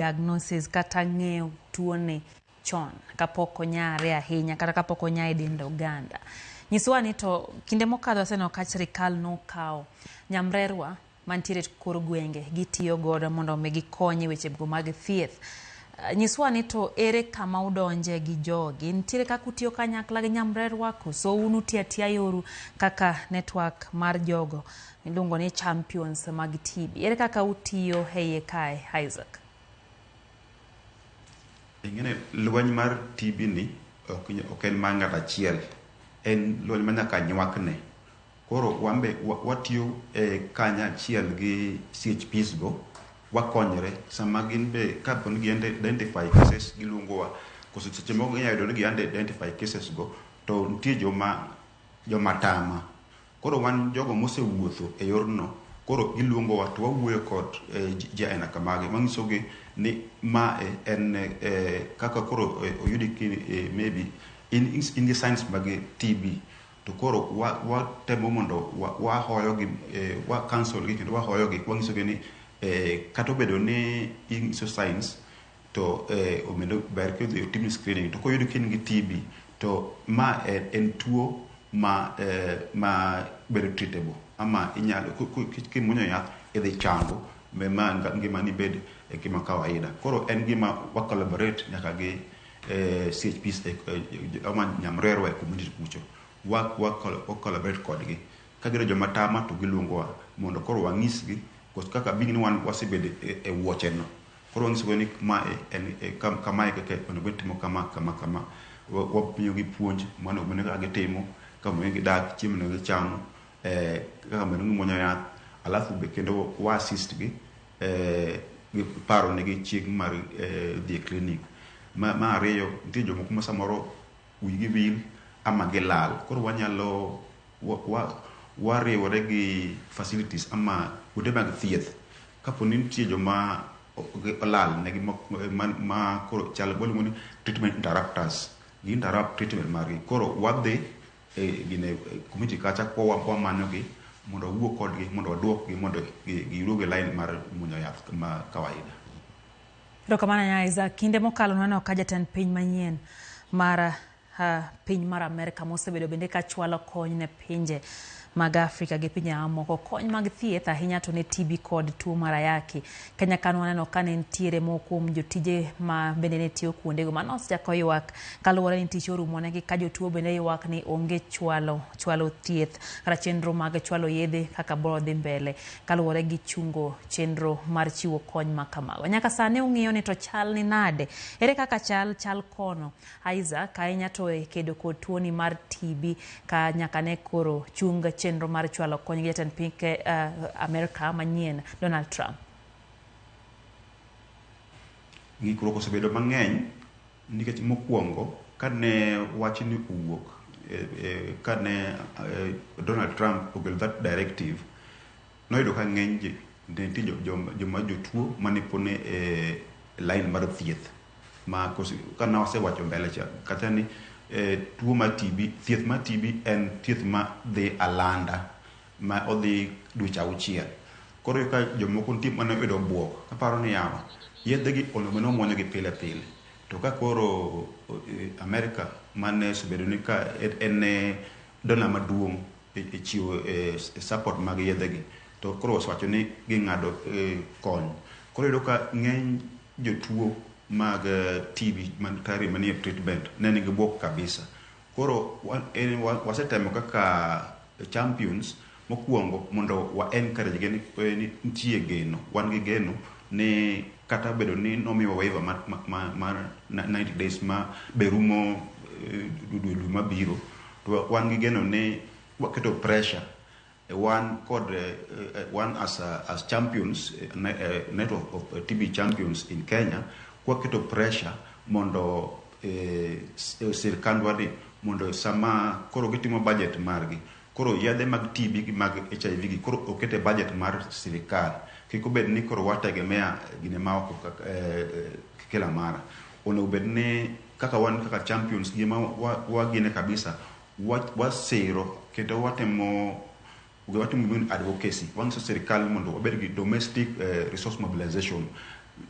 Diagnosis kata ng'eyo tuoni chon kapok onyare ahinya kata kapok onya e dend oganda. Nyiswa ni to kinde mokadho waseneno ka sirikal nokawo nyamrerwa mantiere kor gwenge gitiyo godo mondo mi gikony e weche go mag thieth. Nyiswa ni to ere kama udonje gi jogi? Nitiere kaka utiyo kanyakla gi nyamrerwa koso un utiyo atiya yoru kaka network mar jogo miluongo ni champions mag TB? Ere kaka utiyo e iye kae, Isaac? Ing'eni lweny mar TB ni ok en mar ng'ato achiel, en lweny ma nyaka nywakne. Koro wan be watiyo kanyachiel gi CHPs go, wakonyre sama gin be kapo ni gi identify cases giluongowa, koso seche moko ginyalo yudo ni gi identify cases go to nitie joma tama. Koro wan jogo mosewuotho e yorno, koro giluongowa to wawuoyo kod ji aina kamagi, wanyisogi ni mae en kaka koro oyudi maybe in gi signs mag TB to koro watemo mondo wahoyogi, wa counsel gi kendo wahoyogi wanyisogi ni kata obedo ni inyiso signs to omedo ber kidhi otimni screening to koyudi ka in gi TB to ma en tuo ma bedo treatable ama inyalo kimuonyo yath idhi chango ma ngimani bed e ngima kawaida. Koro en gima wa collaborate nyaka gi CHPs ama nyamrerwa e community kucho. Wa collaborate kodgi. Ka giyudo joma tama to giluongowa mondo koro wanyisgi kaka being ni wan wasebedo e wuoche no. Koro wanyisogi ni mae en kamae kaka onego bed timo kama kama kama. Wamiyogi puonj monego bed ni kaka gitimo, kaka onego gidak, chiemo onego gichamo, kaka onego gimuonyo yath, alafu be kendo wa assist gi gi paro negi chieng' mar dhi e clinic. Mar ariyo, nitie jomoko ma samoro wigi wil ama gilal. Koro wanyalo wariwore gi facilities ama kuonde mag thieth. Kapo ni nitie joma olal negi ma koro chal waluongo ni treatment interrupters. Gi interrupt treatment margi. Koro wadhi e gine community kacha kwa wamanyogi mondo wawuo kodgi mondo waduokgi mondo giduog e line mar muonyo yath ma kawaida. Erokamano ahinya Isaac. Kinde mokalo nwaneno ka jatend piny manyien mar piny mar Amerka mosebedo bende ka chwalo kony ne pinje mag Afrika gi pinje mamoko, kony mag thieth ahinya to ne TB kod tuo mar ayaki. Kenya ka nwaneno ka ne nitiere moko kuom jotije ma bende ne tiyo kuondego mane osechako ywak kaluwore ni tich orumonegi ka jotuo bende ywak ni onge chwalo thieth kata chenro mag chwalo yedhe kaka biro dhi mbele kaluwore gi chungo chenro mar chiwo kony ma kamago. Nyaka sani ung'iyo ni to chal ni nade? Ere kaka chal kono? Isaac, ahinya to e kedo kod tuoni mar TB ka nyaka ne koro chung chenro mar chwalo kony gi jatend piny Amerka manyien Donald Trump. Ng'ikruok osebedo mang'eny nikech mokwongo kane wachni owuok, kane Donald Trump ogolo that directive, noyudo ka ng'eny ji ne nitie joma jotuo mane pod ni e line mar thieth. Ma kane wasewacho mbele cha kata ni tuo mar TB, thieth mar TB en thieth ma dhi alanda ma odhi dweche auchiel. Koro ka jomoko nitie mane oyudo buok, kaparo ni yawa, yedhe gi onego bed ni wamuonyo gi pile pile. To ka koro Amerka mane osebedo ni ka en donor maduong' e chiwo support mag yedhe gi, to koro osewacho ni ging'ado kony. Koro iyudo ka ng'eny jotuo mag TB man kare manie treatment ne nigi buok kabisa. Koro wasetemo kaka champions mokwongo mondo wa encourage gi ni nitie geno, wan gi geno ni kata obedo ni nomiwa waiver mar 90 days ma be rumo dwe mabiro, to wan gi geno ni waketo pressure wan kod wan as champions, network of TB champions in Kenya, kwaketo pressure mondo sirkandwa ni mondo sama koro gitimo budget margi, koro yedhe mag TB gi mag HIV gi koro okete budget mar sirikal, kik obed ni koro wategemea gine ma oko kila mara. Onego bed ni kaka wan kaka champions gima wagine kabisa wasiro kendo watimo gima advocacy. Wanyiso sirikal mondo wabed gi domestic resource mobilization.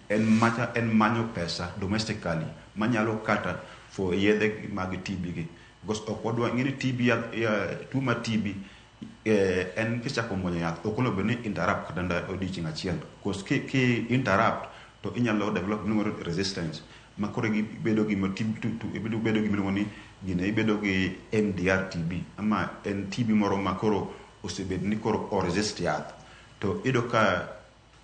En macha en manyo pesa domestically manyalo kata for yedhe mag TB gi. Because ok wadwa ing'e ni TB tuo mar TB en kichako muonyo yath ok onego bed ni interrupt kata odiochieng' achiel. Because ki interrupt to inyalo develop gimiluongo ni resistance ma koro ibedo gi ibedo gi miluongo ni gine ibedo gi MDR TB ama en TB moro ma koro osebet ni koro o resist yath. To iyudo ka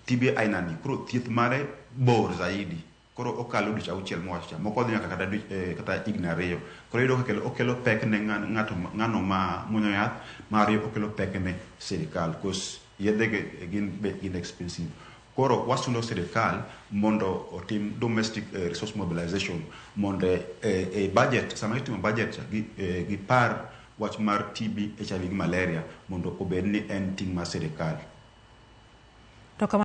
TB aina ni koro thieth mare bor zaidi. Koro okalo dweche auchiel mowacho cha. Moko dhi nyaka kata kata higni 2. Koro iyudo ka okelo pek ne ng'ato ng'ano ma muonyo yath. Mar ariyo okelo pek ne sirikal because yedhe gi gin be gin expensive. Koro wasundo sirikal mondo otim domestic resource mobilization mondo e budget sama itimo budget gipar wach mar TB, HIV gi malaria mondo obed ni en ting' mar sirikal. To